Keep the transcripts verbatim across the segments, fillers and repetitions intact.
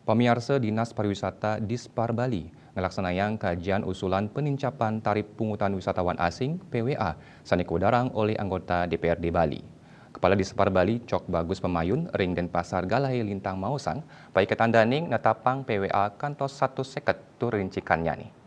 Pamiarsa, Dinas Pariwisata Dispar Bali ngelaksanayang kajian usulan penincapan tarip pungutan wisatawan asing, P W A, sane kawedarang olih anggota D P R D Bali. Kepala Dispar Bali, Cok Bagus Pemayun, ring Denpasar Galahe Lintang maosang, paiketan daning netapang P W A kantos satus seket tur rincikannyane.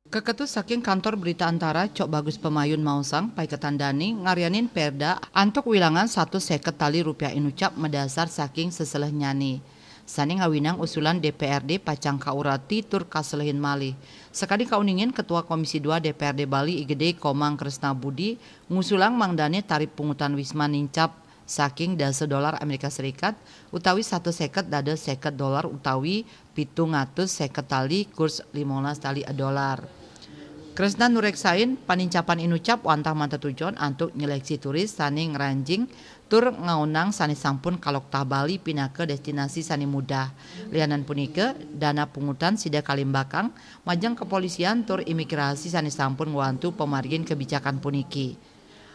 Keketus saking Kantor Berita Antara, Cok Bagus Pemayun maosang, paiketan daning ngaryanin perda antuk wilangan satus seket tali rupiah inucap madasar saking seselehnyane. Sane ngawinang usulan D P R D pacang kaurati tur kaselehin malih. Sakadi kauningin, Ketua Komisi dua D P R D Bali I G D Komang Kresna Budi ngusulang mangdane tarip pungutan wisman nincap saking dasa dolar Amerika Serikat utawi satus seket dados seket dolar utawi pitung atus seket tali kurs limolas tali dolar. Kresna nureksain, panincapan inucap wantah matetujon antuk nyeleksi turis sane ngranjing tur ngaonang sane sampun kaloktah Bali pinaka destinasi sane mudah. Lianan punika, dana pungutan sida kalimbakang majeng kepolisian tur imigrasi sane sampun ngwantu pamargin kebijakan puniki.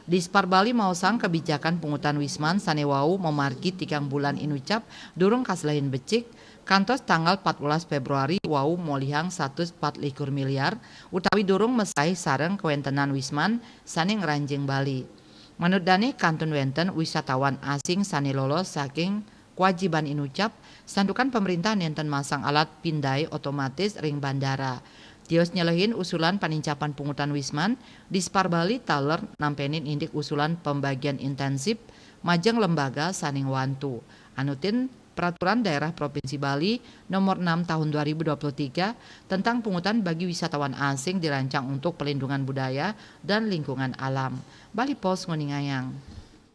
Dispar Bali maosang, kebijakan pungutan wisman sane wau mamargi tigang bulan inucap durung kaselehin becik, kantos tanggal empat belas Februari wau molihang satus empat likur miliar utawi durung mesaih sareng kawentenan wisman sane ngranjing Bali. Manut dane, kantun wenten wisatawan asing sane lolos saking kewajiban inucap, santukan pemerintah nenten masang alat pindai otomatis ring bandara. Tios nyelehin usulan panincapan pungutan wisman, Dispar Bali taler nampenin indik usulan pembagian intensif majeng lembaga sane ngwantu. Anutin Peraturan Daerah Provinsi Bali Nomor enam Tahun dua ribu dua puluh tiga tentang pungutan bagi wisatawan asing dirancang untuk pelindungan budaya dan lingkungan alam. Bali Post nguningayang.